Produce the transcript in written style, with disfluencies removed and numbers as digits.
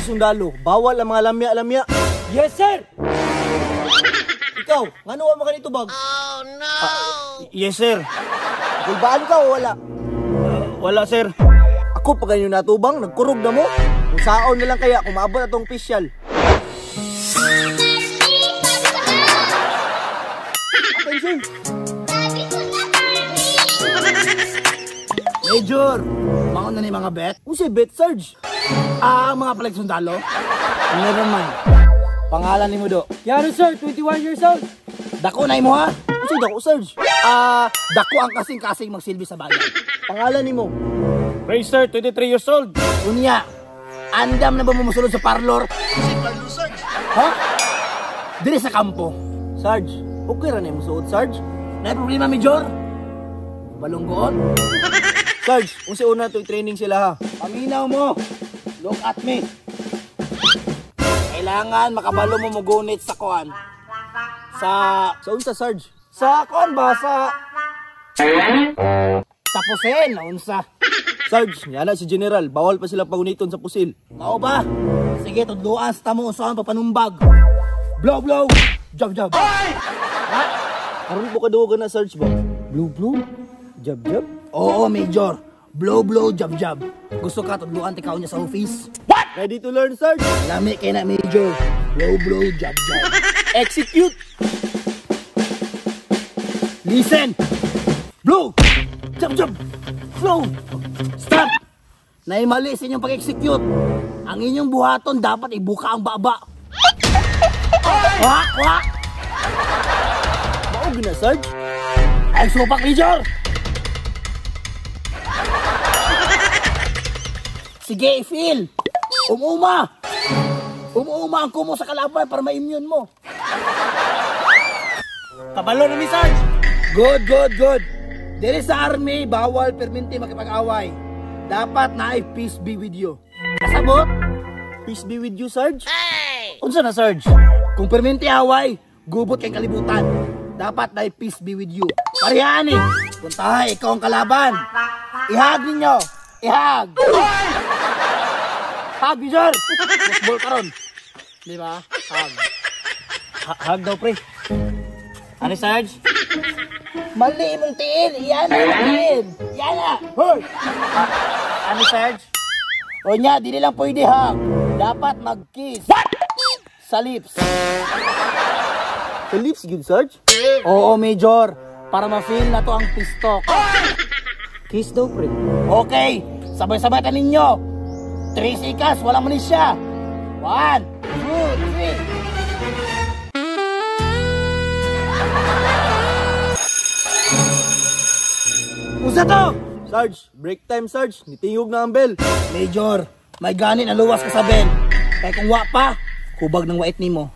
sundalo, bawal ang mga lamya-lamya. Yes, sir! Ikaw, ngano wa man ka nitubag? Oh no! Yes, sir. Gulbaan ka o wala? Wala, sir. Ako pa ganyan natubang, nagkurog na mo. Kung saon na lang kaya, kung maabot atong pisyal. Attention! Major, maon na ni mga bet? Unsay bet, Sarge? Ah, mga palig sundalo? Never mind. Pangalan ni mo do. Yaro, sir. 21 years old. Dako na imo ha? Unsay dako, Sarge? Ah, dako ang kasing-kasing magsilbi sa bayan. Pangalan nimo? Ray, sir. 23 years old. Unya, andam na ba mo mosulod sa parlor? Unsay parlor, Sarge? Ha? Diri sa kampo. Sarge, okay ra na imong suot, Sarge? Na problema, Major? Balunggoon? Sarge, unsay una to training sila ha? Paminaw mo. Look at me. Kailangan makabalo mo mugunit sa kuan. Sa unsa, Sarge? Sa kuan ba? Sa pusil, unsa. Sarge, yana si General, bawal pa sila paguniton sa pusil. Mao ba? Sige, tudluan sa tamo unsa ang papanumbag. Blow blow, jab jab. Ha? Karon po kadugo na, Sarge ba? Blow blow, jab jab. Oo, Major. Blow blow, jab jab. Gusto ka tudluan tikaw niya sa office? What? Ready to learn, Sarge? Lami kay na, Major. Blow blow, jab jab. Execute. Listen. Blow. Jab jab. Flow. Stop. Naimali sa inyong pag-execute. Ang inyong buhaton dapat ibuka ang baba. Wah, wah. Mao gina, Sarge. Ay, supak, Major. Sige, i-feel. Umuuma. Umuuma ang kumo sa kalaban para ma-immune mo. Kabalo na mi, Sarge. Good, good, good. Diri sa army, bawal perminti makipag-away. Dapat na ay peace be with you. Kasabot? Peace be with you, Sarge. Hey! Unsa na, Sarge? Kung perminti away, gubot kay kalibutan. Dapat na ay peace be with you. Parehaan eh. Puntahay, ikaw ang kalaban. Ihag ninyo. Ihag. Hag, Major. Football karon. Di ba? Hag. Hag daw, pre. Ano, Sarge? Mali imong tiil. Iyan na imong tiil. Iyan na. Hoy! Ano, Sarge? O nya, dili lang pwede hag. Dapat mag-kiss. What? Sa lips. Sa lips, good, Sarge? Oo, Major. Para ma-feel na to ang pistok. Kiss daw, pre. Okay. Sabay-sabay ka ninyo. 3 seconds, walang mali siya. 1, 2, 3. Usa to! Sarge, break time, Sarge. Nitingog na ang bell. Major, may gani na luwas ka sa bell. Kaya kung wa pa, hubag ng wait nimo.